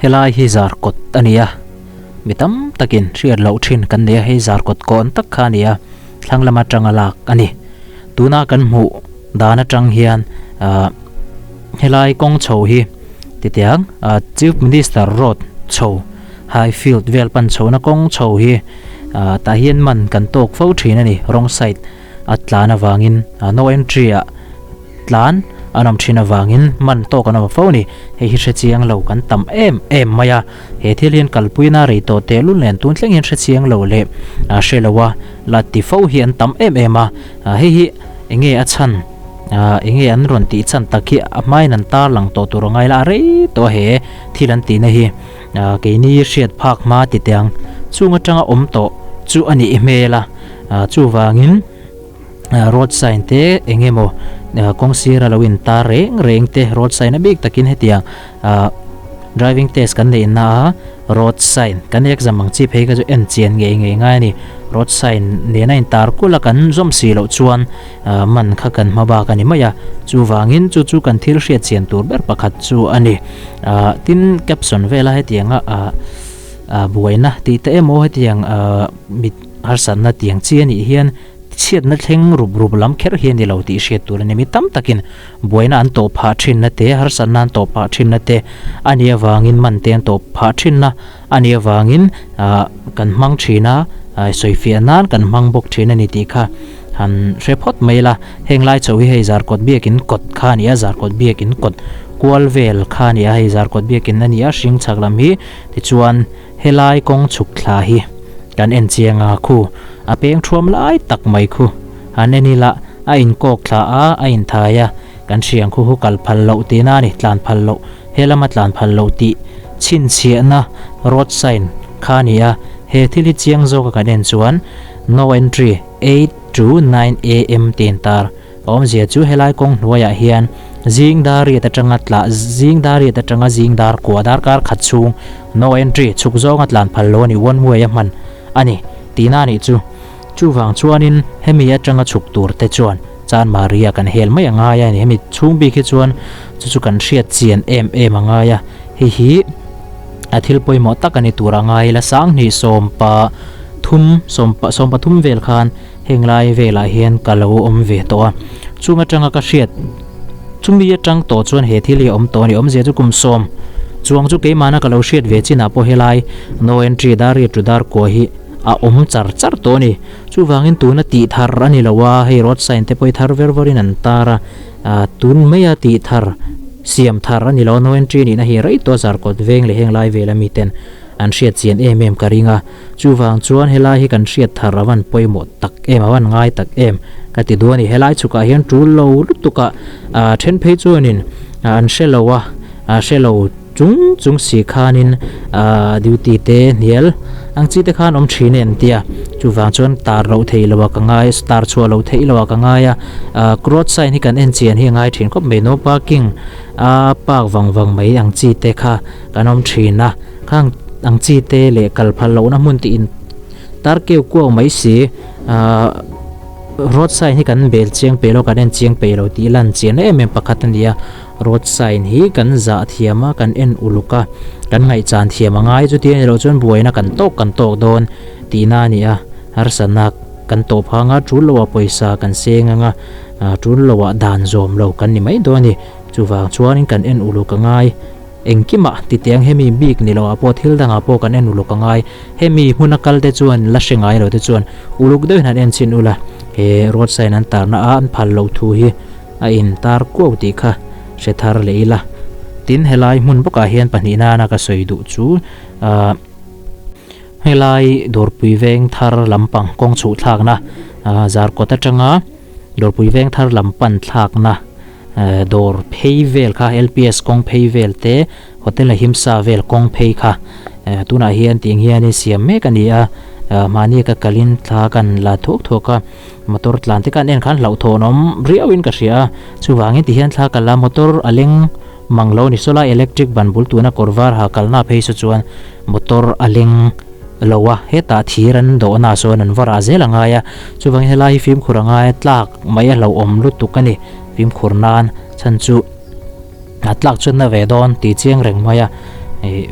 Helai hi Zarkawt a ni a, mi tam takin hriat loh thin kan nei a, hei Zarkawt kawn tak kha a ni a, thlang lam atanga lak a ni. Tuna kan hmuh dan atang hian ah helai kawng chho hi titiang ah Chief Minister Road chho High Field vel pan chhohna kawng chho hi ah tah hian man kan tawk fo thin a ni, wrong side a tlan avangin ah no entry ah tlan an awm thin avangin man tawk an awm fo a ni. Hei hi hre chiang lo kan tam em em mai a, he thil hian kalpuina rei tawh tehlul nen tun thleng hian hre chiang lo leh ah hre lo a la ti fo hi an tam em em a, ah hei hi eng nge a chhan ah eng nge an rawn tih chhan tak hi a hmain an tarlang tawh tur a ngai la a rei tawh a he thil an tihna hi. Ah keini hriat phak hma ti teh ang chung atanga awm tawh chu a nih hmel a, ah chuvangin ah road sign te eng emaw ah kawng sira lo in tar reng reng te road sign a bik takin hetiang ah driving test kan neih na a road sign kan exam ang chi phei kha chu en chian ngei ngei ngai a ni road sign nena in tar kulh a kan zawm si loh chuan ah man kha kan hma bak a ni mai a chuvangin chu chu kan thil hriat chian tur ber pakhat chu a ni. Ah tin caption vela hetianga ah ah buaina tih te emaw hetiang ah mit harsatna tiang chi a nih hian chhiatna thleng rup rup lam kher hi a ni lo tih hriat tur a ni. Mi tam takin buaina an tawh phah thinna te harsatna an tawh phah thinna te a nih avangin man te an tawh phah thinna a nih avangin ah kan hmang thin a ah sawifiah nan kan hmang bawk thin a ni tih kha han hre phawt mai ila. Heng lai chho hi hei Zarkawt biakin kawt kha a ni a, Zarkawt biakin kawt kual vel kha a ni a, hei Zarkawt biakin a ni a, hring chhak lam hi tichuan helai kawng chhuk thla hi kan en chiang a khu a peng thuam lai tak mai khu han en ila a inkawk thla a, a inthai a, kan hriang khu hu kal phal loh tihna a ni, tlan phal loh he lama tlan phal loh tih chhinchhiahna road sign kha a ni a, he thil hi chiang zawka kan en chuan no entry 8 to 9 am tih intar a awmzia chu helai kawng hnuaiah hian zing dar riat atanga tla zing dar riat atanga zing dar kua darkar khat chhung no entry chhuk zawnga tlan phal lo a ni one way a hman a ni tihna a nih chu. Chuvang chuanin hemi atanga chhuk tur te chuan Chanmari a kan hel mai a ngai a ni hemi chhung bik hi chuan chu chu kan hriat chian em em a ngai a hei hi a thil pawimawh tak a ni tur a ngai ila sanghnih sawmpa thum sawmpa sawmpa thum vel khan heng lai velah hian ka lo awm ve tawh a chung atanga ka hriat chumi atang tawh chuan he thil hi a awm tawh a ni awmzia chu kum sawm chuang chu keimahna ka lo hriat ve chinah pawh helai no entry dar riat tu dar kua hi a awm char char tawh a ni chuvangin tuna tih thar a ni lo a hei road sign te pawh hi thar ver vawrin an tar a ah tun maia tih thar siam thar a ni lo a no entry nihna hi rei tawh a zarkawt veng leh heng lai vela miten an hriat chian em em ka ring a. Chuvang chuan helai hi kan hriat thar a van pawimawh tak em, a van ngai tak em ka ti duh a ni. Helai chhukah hian tul lo lutuk a, ah then phei chuanin an hre lo a, ah hre lo chung chung si khanin ah duty te hnial ang chi te khan awm thin e an ti a. Chuvang chuan tar loh theih loh a ka ngai, tar chhuah loh theih loh a ka ngai a, ah road sign hi kan en chian hi a ngai thin khawp mai. No parking a park vang vang mai ang chi te kha kan awm thin a. Khang ang chi te leh kal phal lohna hmun tih in tar keu kuau mai si ahh road sign hi kan bel chiang peih lo kan en chiang peih lo tih lan chian em em pakhat a ni a road sign hi kan zah thiam a kan en uluk a kan ngaihchan thiam a ngai chuti a ni loh chuan buaina kan tawk kan tawk dawn tihna a ni a harsatna kan tawh phang a tul loah pawisa kan seng ang a ah tul loah dan zawm lo kan ni mai dawn a ni chuvang chuanin kan en uluk a ngai. Engkimah titiang hemi bik ni loah pawh thil dangah pawh kan en uluk a ngai. Hemi hmuna kal te chuan la hre ngai lo te chuan uluk deuhin han en chhin ula, he road sign an tarna a an phal loh thu hi a in tar kuau tih kha hre thar leh ila. Tin, helai hmun bawkah hian pahnih nana ka sawi duh chu ah helai Dawrpui veng thar lampang kawng chhuh thlakna ah Zarkawt atanga Dawrpui veng thar lam pan thlakna Dawr phei vel kha LPS kawng phei vel te hotel a himsa vel kawng phei kha tunah hian tiang hianin siam mek a ni a mahni ka kalin thla kan la thuak thuak a motor tlan te khan en khan hlauhthawn awm riau in ka hria a chuvangin ti hian thla ka la motor a leng mang lo a ni saw lai electric ban bul tuna kawr var ha kalna phei saw chuan motor a leng lo a hetah thir an dawhna sawn an va rah zel a ngai a chuvangin helai hi fimkhur a ngai a tlak mai a hlauhawm lutuk a ni. Fimkhur nan chhan chu a tlak chuan na ve dawn tih chiang reng mai a.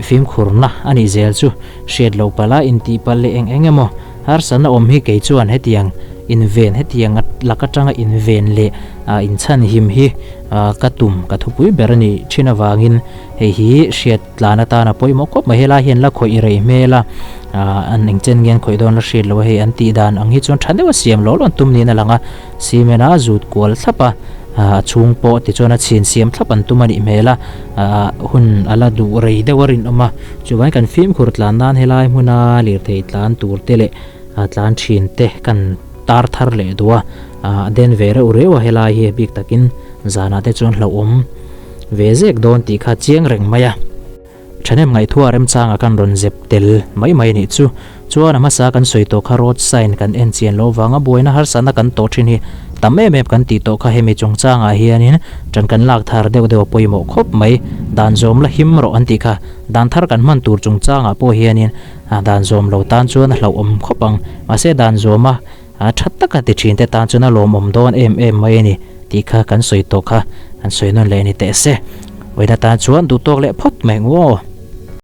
Fimkhurna a nih zel chu hriat loh palh a, intih palh leh eng eng emaw harsatna awm hi kei chuan hetiang inven, hetiang lak atanga inven leh inchhan him hi ka tum, ka thupui ber a nih thin avangin hei hi hriat tlan atan a pawimawh khawp mai. Helai hian la khawih rei hmel a, an engchen nge an khawih dawn la hriat loh a, hei an tih dan ang hi chuan tha deuh a siam lo lo an tum niin a lang a, cement a zut kual thlap a. A chhung pawh tichuan a chhin siam thlap an tum a nih hmel a, hun a la duh rei deuh a rinawm a, chuvangin kan fimkhur tlan nan helai hmuna lirthei tlan tur te leh tlan thin te kan tar thar leh duh a, a den ve reuh reuh a helai hi bik takin zanah te chuan hlauhawm ve zek dawn tih kha chiang reng mai a. Thahnem ngaihthua remchanga kan rawn zep tel mai mai nih chu. Chuan a hmasa kan sawi tawh kha road sign kan en chian loh vanga buaina harsatna kan tawh thin hi tam em em kan tih tawh kha hemi chungchangah hianin tan kan lak thar deuh deuh a pawimawh khawp mai. Dan zawm la him rawh an tih kha dan thar kan hman tur chungchangah pawh hianin dan zawm lo tan chuan a hlauhawm khawp ang. Mahse dan zawma tha taka ti thin te tan chuan a lawmawm dawn em em mai a ni tih kha kan sawi tawh kha kan sawi nawn leh a ni teh se. Vawiin atan chuan duhtawk leh phawt mai ang aw.